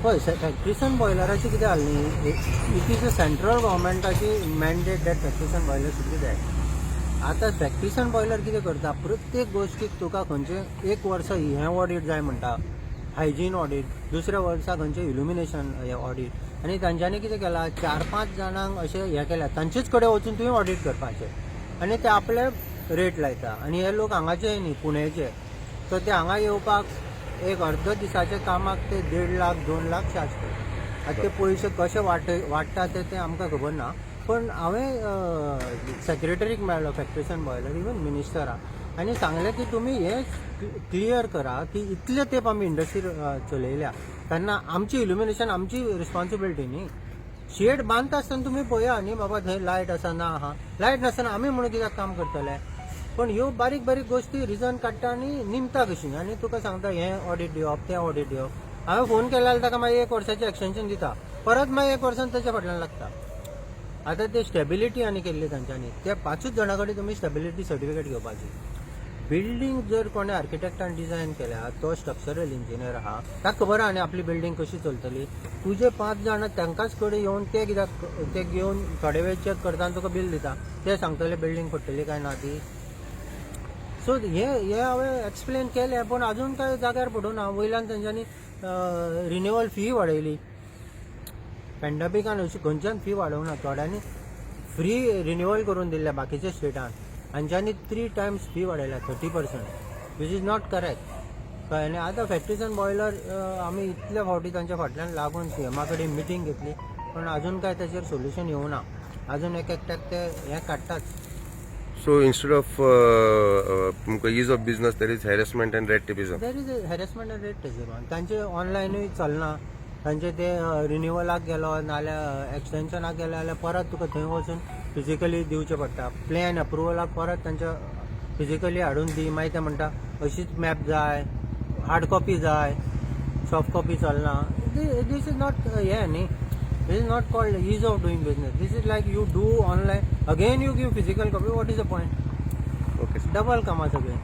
पळय, factories and बॉयलराची कितें जालें न्ही, it is a central गव्हर्मेंटाची mandate that factories and boiler should be that. आतां फॅक्ट्रीज अँड बॉयलर कितें करता, प्रत्येक गोश्टीक तुका खंयचें एक वर्सा हें ऑडीट जाय म्हणटा, हायजीन ऑडीट, दुसऱ्या वर्सा खंयचें इल्युमिनेशन हें ऑडीट. आनी तांच्यांनी कितें केलां, चार पांच जाणांक अशें हें केलां, तांचेच कडेन वचून तुवें ऑडीट करपाचें आनी ते आपले रेट लायता. आनी हे लोक हांगाचे न्ही, पुण्याचे. सो ते हांगा येवपाक एक अर्द दिसाच्या कामाक ते 1.5 लाख, 2 लाख चार्ज करता. आतां ते पयशे कशे वाडटा ते ते आमकां खबर ना. पण हांवें सेक्रेटरीक मेळ्ळो, फॅक्ट्रीज अँड बॉयलर, इवन मिनिस्टराक, आनी सांगलें की तुमी हें क्लियर करा की इतले तेंप आमी इंडस्ट्री चलयल्या तेन्ना आमची इल्युमिनेशन आमची रिस्पॉन्सिबिलिटी न्ही. शेड बांदता आसतना तुमी पळया न्ही बाबा, थंय लायट आसा ना आहा. लायट नासतना आमी म्हणून कित्याक काम करतले? पण ह्यो बारीक बारीक गोश्टी रिजन काडटा आनी निमता कशी. आनी तुका सांगता, हें ऑडीट दिवप, तें ऑडीट दिवप. हांवें फोन केला जाल्यार ताका मागीर एक वर्साचें एक्सटेन्शन दिता, परत मागीर एक वर्सान ताच्या फाटल्यान लागता. आतां ते स्टेबिलिटी आनी केल्ली तांच्यांनी, त्या पांचूच जाणां कडेन तुमी स्टेबिलिटी सर्टिफिकेट घेवपाची. बिल्डींग जर कोणे आर्किटेक्टान डिझायन केल्या, तो स्ट्रक्चरल इंजिनियर आहा, ताका खबर आहा न्ही आपली बिल्डींग कशी चलतली. तुजे पांच जाणां तांकांच कडेन येवन ते कित्याक ते घेवन थोडे वेळ चॅक करता आनी तुका बील दिता, ते सांगतले बिल्डींग पडटली काय ना ती. सो हे हे हांवें एक्सप्लेन केलें, पूण अजून काय जाग्यार पडूं ना. वयल्यान तेंच्यांनी रिन्युअल फी वाडयली. पेंडमिकान अशी खंयच्यान फी वाडोवंक ना. थोड्यांनी फ्री रिन्युअल करून दिल्ल्या बाकीच्या स्टेटान, हांच्यांनी थ्री टायम्स फी वाडयल्या, 30%, which is not correct. कळ्ळें? आनी आतां फॅक्ट्रीज अँड बॉयलर, आमी इतले फावटी तांच्या फाटल्यान लागून सीएमा कडेन मिटींग घेतली, पण अजून काय ताचेर सोल्युशन येवना. अजून एक एकट्याक ते हें काडटाच. So instead of तुमकां ease of business, there is harassment and red tapism. There is harassment and red tapism. तांचे ऑनलायनूय चलना. तांचे ते रिन्युअलाक गेलो नाल्यार एक्सटेन्शनाक गेलो जाल्यार परत तुका थंय वचून फिजिकली दिवचें पडटा. प्लॅन अप्रुवलाक परत तांच्या फिजिकली हाडून दी. मागीर ते म्हणटा अशीच मॅप जाय, हार्ड कॉपी जाय, सॉफ्ट कॉपी चलना. This is not हें न्ही, this is not called ease of doing business. This is like you do online, again you give physical copy. What is the point? Okay. Double कामां सगळीं.